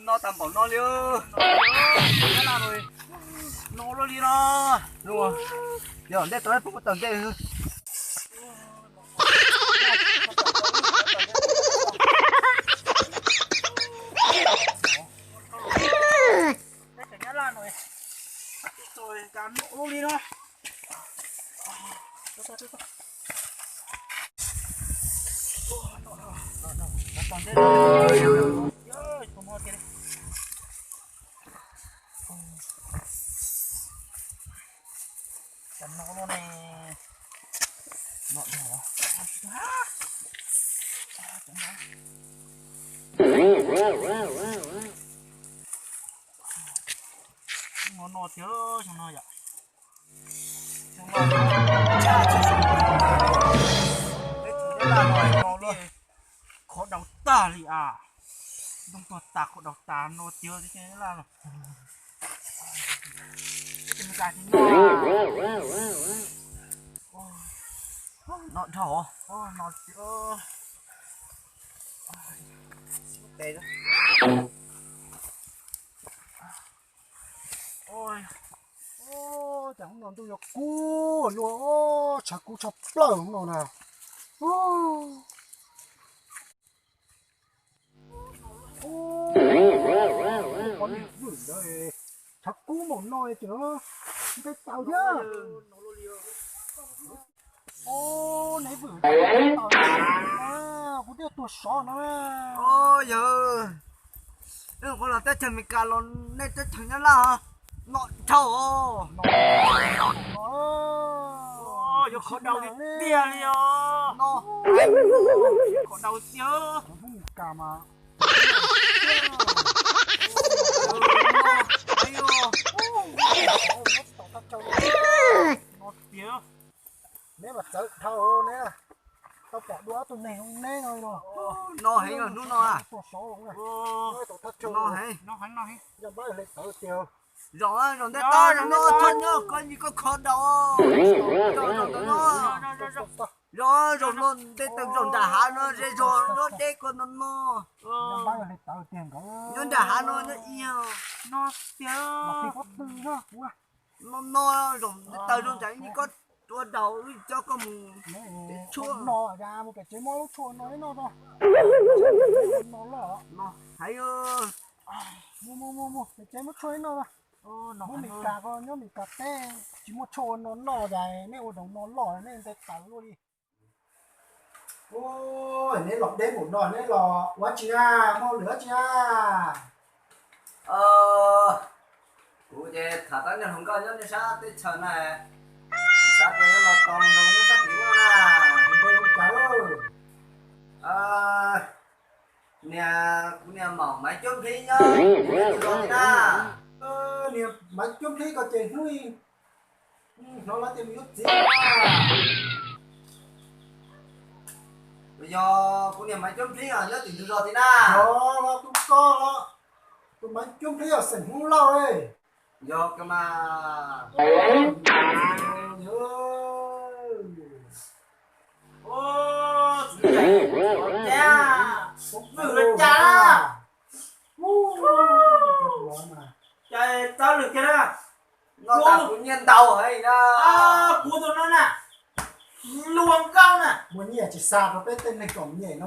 No tas npaum no li. No luaj li no. Yog ntej tau peb puas tau ntej. No no tiag xyoo no yom. Xyoo no, khov daus tag li as. Ntoo tuag tas khov daus tas no tiag teb chaws Nyab Laj no. No dhau no. Cas hnub no ntuj yuav kub luaj, tshav kub tshaj plaws hnub no na. Qhov niag vwm ntawd tshav kub npaum no ces npeb tau thiab. Niag vwm, kuv twb tuag sov no. Yog, qhov los teb chaws Amelikas los nej teb chaws Nyab Laj no dhau. Yuav khov daus tiag tiag li os. No, khov daus tiag. No tiag. Neb mas txawv dhau neb, tau pom dua ob tug neeg neb no. No heev hnub no. Tuag sov no heev. Yog npab hle tawv tiag. Zaum zaum ntev tag zaum no thaj nyob koj nyi koj khov daus. Zaum zaum no, zaum zaum no ntev tag zaum nram hav no ze zog nyob deb koj no no. Nyob nram hav no nyob ib no tiag. No no zaum ntev tag zaum nram nyi koj tua daus wb coj koj mus. Tshuaj no, mus pem tsev muab lub tshuaj no ib no. No heev. Mus mus mus mus pem tsev muab tshuaj ib no. Mus Meskas ko nyob Meskas teb tsis muaj tshuaj ua no noj cas nej ua daus no loj nej nte taws luaj li. Neb los deb npaum no neb los ua dab tsi na, muaj hauj lwm dab tsi na? Kuv ces tham tau niag hluas nkauj nyob nej sab teb chaws na, xav tias yuav los tos nrog nyob sab tim ub na. Niag, kuv niag maum Maiv Cuab Nplhib nyob tim no li na. Niag Maiv Cuab Nplhib ko ces hnub hnov lawv tias nws yuav txiv na. Yog kuv niag Maiv Cuab Nplhib os, nyob tim ntug zos tim na. Yog los tus ko los, tus Maiv Cuab Nplhib os, xeem Hmoob Lauj. Yog kawg mas. Cas txawv lawm kiag na. No tas kuv nyiaj ntau heev na. Kuv tus no na, luag nkauj na. Muaj nyiaj tsis xa rau peb tej neeg txom nyem no.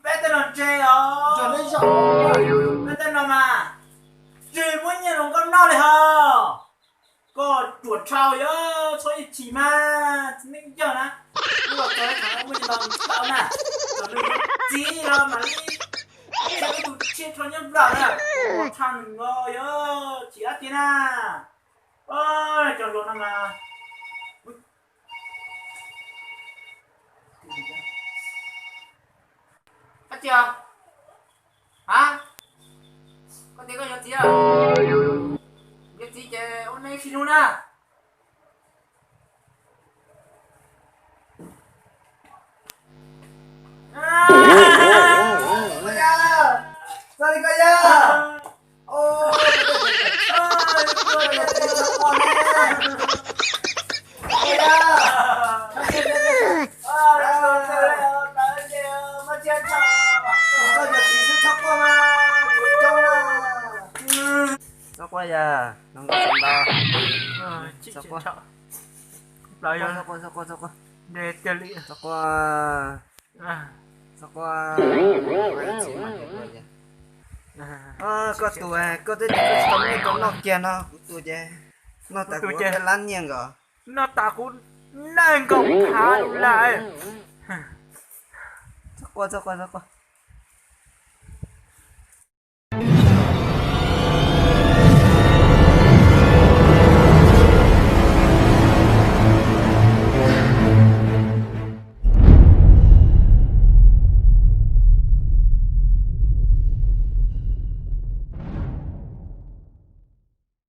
Peb tej no ntse os. Peb tej no mas tsis muaj nyiaj luag nkauj noj li ho. Koj ruam dhau yog txhob ib chim mas txiv neej yawg na. Muaj tau tau na, kom nws txiv los mam li tau ib tug tshiab rho nyob Nplog na. Ua tshaj nws los yog chim dab tiag na. Cov hluas no mas. Dab tsi? Ha? Koj tias koj yuav txiv, yuav txiv ces ua neej sib hlub na. Txhob li koj yog. Txhob quaj, txhob quaj, txhob quaj, txhob quaj, txhob quaj. Koj tus, koj twb tias koj tsis tau nyiaj koj noj kiag no, kuv tus ces noj tas kuv peb lab nyiaj nkaus. Noj tas kuv nees nkaum phav lawm. Txhob quaj, txhob quaj, txhob quaj.